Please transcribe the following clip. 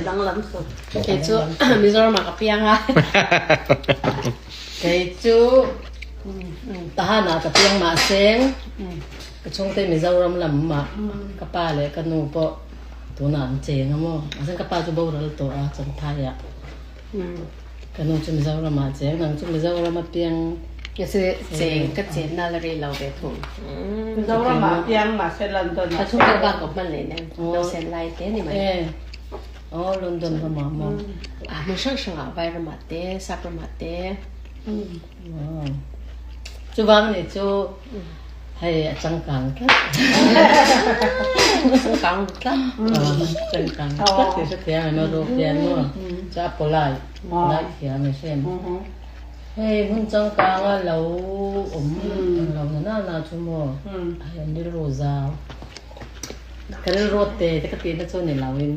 Danglam suh. Kei chu Mizoram ah ka piang a. Kei chu Tahan ah ka piang mahseng ka chhungte Mizoram lam ah ka pa leh ka nu pawh tunah an cheng a maw. Mahse ka pa chu boral tawh a Champhai ah. Ka nu chu Mizoram ah cheng, nang chu Mizoram a piang. Kei chu cheng ka chenna la rei lo ve thung. Mizoram ah piang mahse London ah. Ka chhungte bak ka hman leh nen lo sen lai te ni mai. Aw London ramah maw? A hmun hrang hrangah Vairamah te, Sapramah te. Chuvang nih chu hei a changkang tlat. Changkang tlat. Changkang tlat tih hre thiam em a ruk hian maw? Chu a polite, polite thiam e hrem. Hei hmun changkanga lo awm ang lo na na chu maw? Hei an rilru zau. Ka rilru te te ka tihna chu ni lo in.